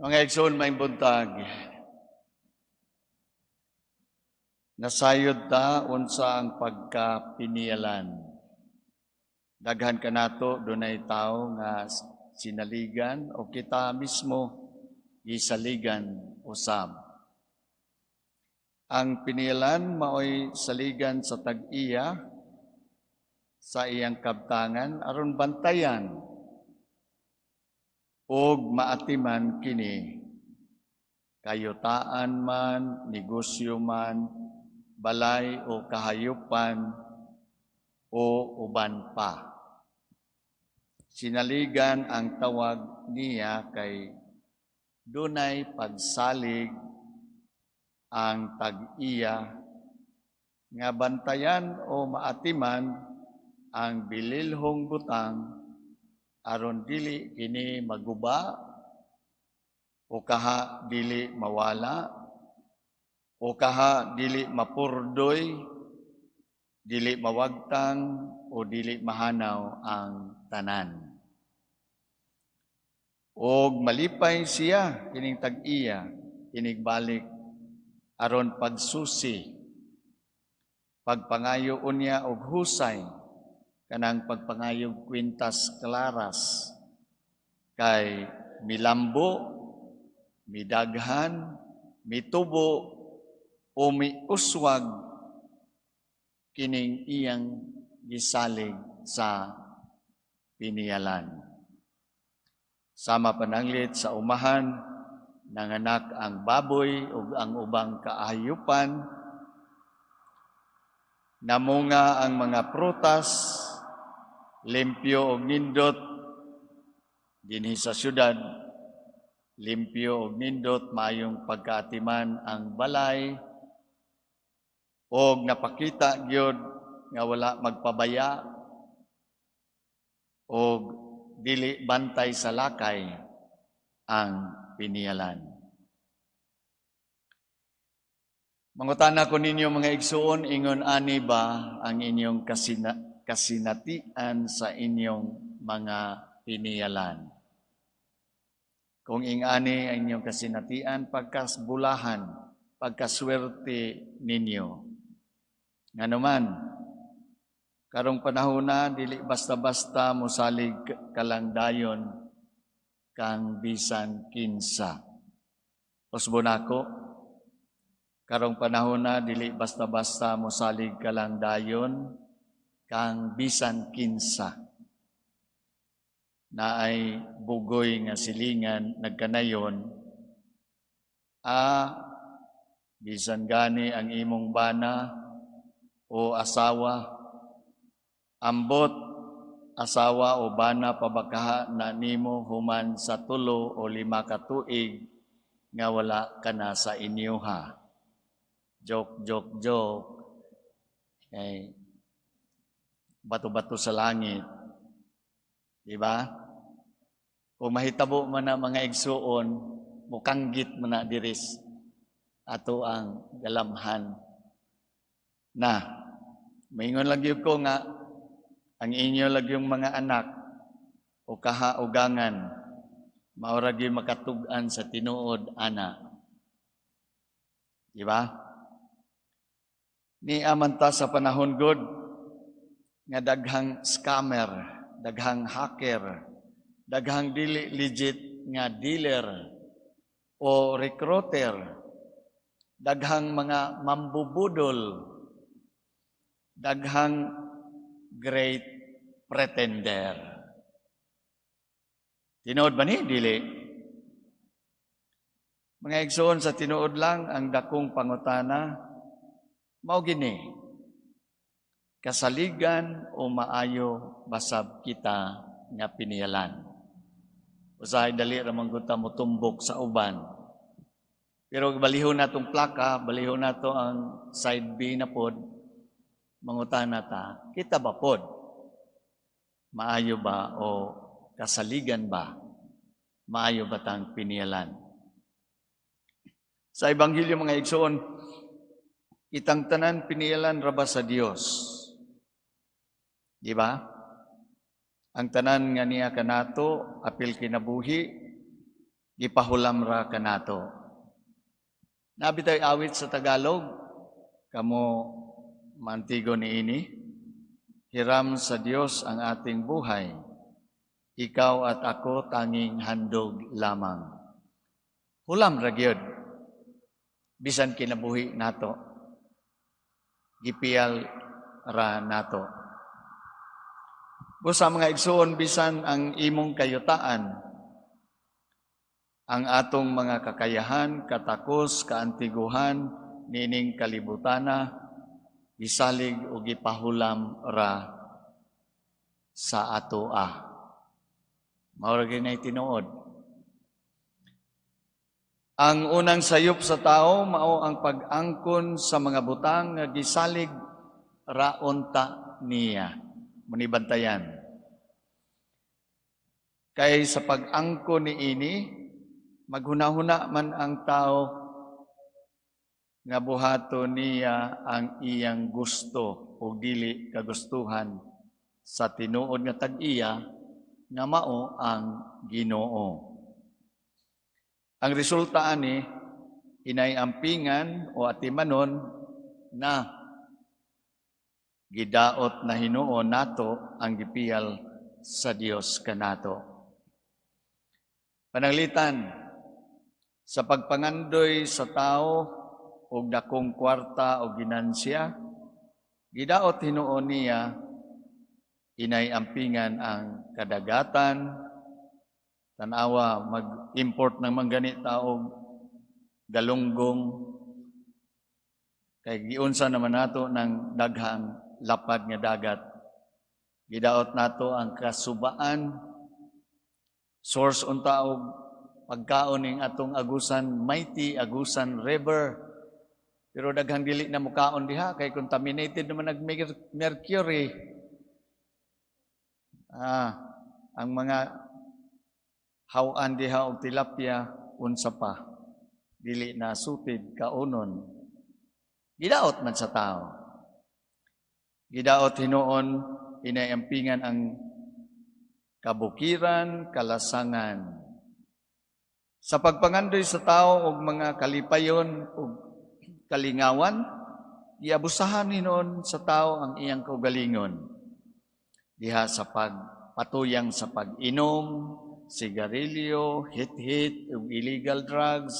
Mga igsoon, maayong buntag. Nasayod ta unsa ang pagkapiniyalan. Daghan kanato dunay tawo nga sinaligan o kita mismo gisaligan usab. Ang piniyalan maoy saligan sa tag-iya sa iyang kabtangan aron bantayan og maatiman kini, kayutaan man, negosyo man, balay o kahayupan o uban pa. Sinaligan ang tawag niya kay dunay pagsalig ang tag-iya nga bantayan o maatiman ang bililhong butang aron dili kini maguba o kaha dili mawala o kaha dili mapurdoy, dili mawagtang o dili mahanaw ang tanan. Og malipay siya kining tag-iya inigbalik aron pagsusi, pagpangayo unya og husay, kanang pagpangayog kwintas claras, kay milambo, midaghan, mitubo o miuswag kining iyang gisalig sa piniyalan. Sama pananglit sa umahan, nanganak ang baboy ug ang ubang kaayupan, namunga ang mga prutas, limpyo og nindot dinhi sa syudad, limpyo og nindot, maayong pagkaatiman ang balay, og napakita gyud nga wala magpabaya og dili bantay sa lakay ang piniyalan. Mangutana ko ninyo, mga igsuon, ingon ani ba ang inyong kasinatian sa inyong mga piniyalan? Kung ingani ang inyong kasinatian, pagkasbulahan, pagkaswerte ninyo. Nganuman, karong panahon na, dili basta-basta mosalig kalang dayon kang bisan kinsa. Usbo nako, karong panahon na, dili basta-basta mosalig kalang dayon kang bisan kinsa. Naay bugoy nga silingan nagkanayon, a bisan gani ang imong bana o asawa, ambot asawa o bana pabakaha na nimo human sa 3 o 5 ka tuig nga wala ka na sa inyoha. Joke, joke, joke. Kay bato-bato sa langit. Di ba? Kung mahitabo man na, mga igsuon, mukanggit man na diris ato ang galamhan. Na, maingon lang gyud ko nga ang inyo lang yung mga anak o kahaugangan maura gyud makatug-an sa tinuod ana. Di ba? Ni aman ta sa panahon gud nga daghang scammer, daghang hacker, daghang dili legit nga dealer o recruiter, daghang mga mambubudol, daghang great pretender. Tinuod ba ni? Dili. Mga igsoon, sa tinuod lang, ang dakong pangutana, mao gini: kasaligan o maayo basab kita nga piniyalan? Usahay dali ra man gud ta motumbok sa uban. Pero balihon natong plaka, balihon nato ang side B na pod, mangutana ta, kita ba pod? Maayo ba o kasaligan ba? Maayo ba tang piniyalan? Sa Ebanghelyo, mga igsoon, kitang tanan piniyalan ra ba sa Dios? Di ba? Ang tanan nga niya kanato apil kinabuhi, Gipahulam ra kanato. Naa bitay awit sa Tagalog, kamo maantigo niini, "Hiram sa Diyos ang ating buhay. Ikaw at ako, tanging handog lamang." Hulam ra gyud. Bisan kinabuhi nato. Gipiyal ra nato. Busa, mga igsuon, bisan ang imong kayutaan, ang atong mga kakayahan, katakos, kaantiguhan, nining kalibutana, gisalig o gipahulam ra sa atoa. Mao ra gyud tinuod. Ang unang sayop sa tao mao ang pag-angkon sa mga butang nga gisalig ra unta niya. Muni bantayan. Kay sa pag-angkon niini, maghunahuna man ang tao nga buhaton niya ang iyang gusto o dili kagustuhan sa tinuod nga tag-iya nga mao ang Ginoo. Ang resulta ani, inay ampingan o atimanon na gidaot na hinuon nato ang gipiyal sa Dios kanato. Pananglitan, sa pagpangandoy sa tao og dakong kwarta o ginansya, gidaot hinuon niya inay ampingan ang kadagatan. Tanawa, mag-import ng manggani ta og galunggong kay giunsa naman nato ng daghang lapad nga dagat. Gidaot nato ang kasubaan, source unta og pagkaon ning atong Agusan, mighty Agusan River. Pero daghang dili na mukaon diha kay contaminated naman nag mercury. Ang mga hawan diha og tilapia, unsa pa, dili na suited kaunon. Gidaot man sa tao. Gidaot hinuon inay-ampingan ang kabukiran, kalasangan. Sa pagpangandoy sa tao og mga kalipayon ug kalingawan, giabusahan hinuon sa tao ang iyang kaugalingon. Diha sa pagpatuyang sa pag-inom, sigarilyo, hit-hit, ug illegal drugs.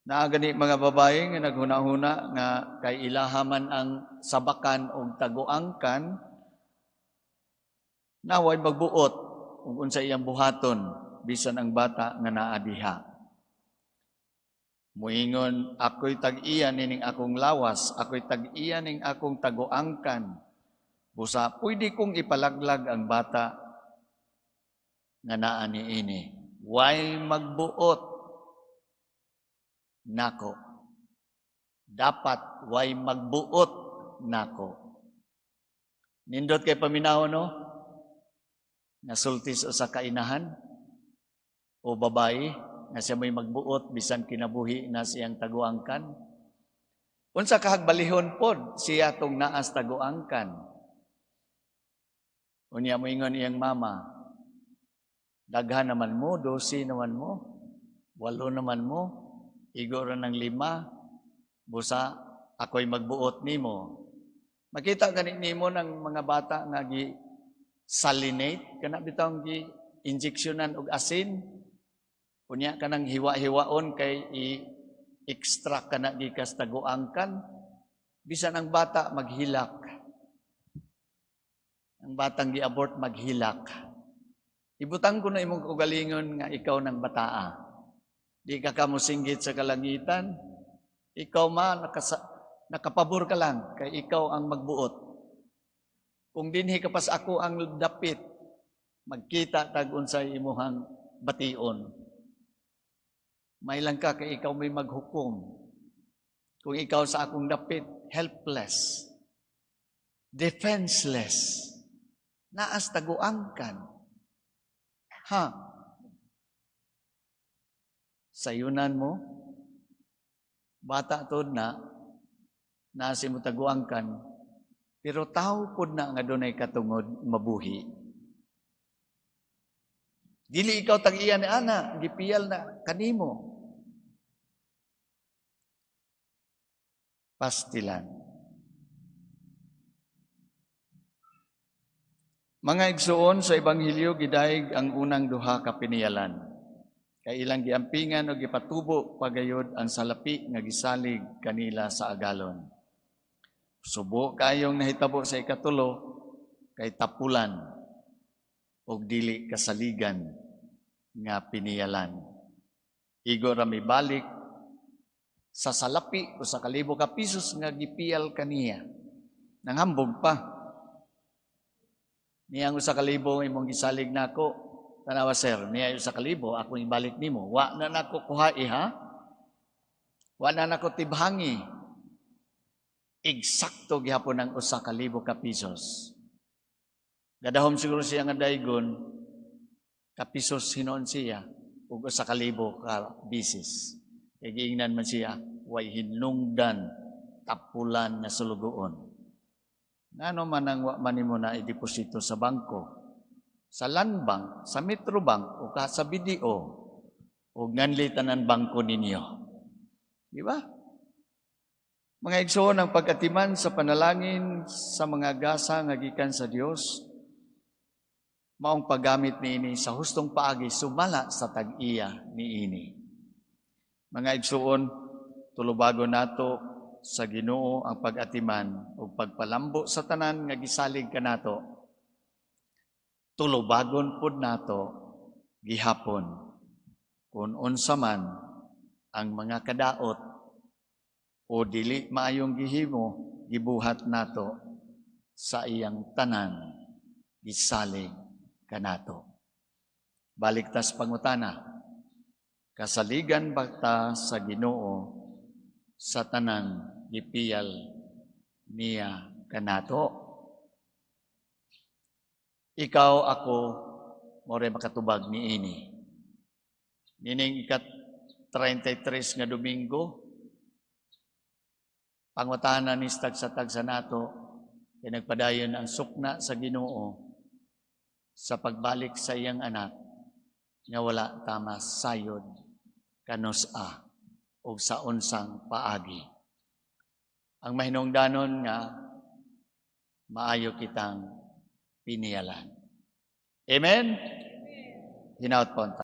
Naa gani mga babae nga naghuna-huna nga kay ilaha man ang sabakan og taguangkan, naway magbuot ug unsa iyang buhaton bisan ang bata nga naa diha. Muingon, "Ako'y tag-iya nining akong lawas, ako'y tag-iya ning akong taguangkan. Busa pwede kong ipalaglag ang bata nga naa niini. Way magbuot nako. Dapat way magbuot nako." Nindot kay paminaw, no? Nasulti sa kainahan o babae nga siya may magbuot bisan kinabuhi na siyang taguangkan. Unsa kahagbalihon pod siya tong naas taguangkan. Unya moingon iyang mama, "Daghan naman mo, 12 naman mo, 8 naman mo, igo ra ng 5, busa ako'y magbuot nimo." Makita gani nimo ng mga bata nga gi salinate, kana bitawng gi injeksyonan og asin, unya kanang hiwa-hiwaon kay i-extract kana gikas taguangkan, bisan ang bata maghilak. Ang batang gi-abort maghilak. Ibutang ko na imong kaugalingon nga ikaw ng bataa. Di ka kamusinggit sa kalangitan. Ikaw ma, nakapabor ka lang kay ikaw ang magbuot. Kung dinhi ka pas ako ang dapit, magkita tag unsay imuhang bation. May lang ka kay ikaw may maghukom. Kung ikaw sa akong dapit, helpless, defenseless, naas taguangkan. Ha? Sayunan mo, bata tod na, naasi mo taguangkan, pero tao pod na nga dunay katungod mabuhi. Dili ikaw tag-iya ni ana, gipiyal na kanimo. Pastilan. Mga igsuon, sa Ebanghelyo gidayeg ang unang duha ka piniyalan. Kay ilang giampingan o gipatubo pagayod ang salapi nga gisalig kanila sa agalon. Subo kayong nahitabo sa ikatulo kay tapulan og dili kasaligan nga piniyalan. Igo ra mibalik sa salapi 1,000 ka pesos nga gipiyal kaniya. Nanghambog pa. Niyang 1,000 imong gisalig nako. Tanawa, sir, niya 1,000 ako ibalik nimo. Wa na nako kuha'i, ha? Wa na nako tibhangi. Eksakto gihapon ang 1,000 ka pesos. Gadahom siguro siya nga daygon, ka pesos hinuon siya ug 1,000 ka bisis. Kay giingnan man siya, way hinungdan, tapulan nga sulugoon. Ngano man ang wa man nimo na ideposito sa bangko, sa Land Bank, sa Metro Bank, o ka sa BDO, o nganli tanan bangko ninyo? Di ba? Mga igsoon, ang pagkatiman sa panalangin sa mga gasa nga gikan sa Dios, maong paggamit niini sa hustong paagi sumala sa tag-iya niini. Mga igsoon, tulubago nato sa Ginoo ang pag-atiman ug pagpalambo sa tanan nga gisalig kanato. Tulubagon pud nato gihapon kung unsa man ang mga kadaot o dili maayong gihimo, gibuhat nato sa iyang tanan gisalig kanato. Balik tas pangutana, kasaligan ba ta sa Ginoo sa tanan gipiyal niya kanato? Ikaw, ako, more makatubag niini. Nining ikat 33 nga Domingo, pangutana ni tagsa-tagsa nato, kay nagpadayon ang sukna sa Ginoo sa pagbalik sa iyang anak nga wala ta masayod kanus-a og sa unsang paagi. Ang mahinungdanon nga maayo kitang piniyalan. Amen? Hinaut po.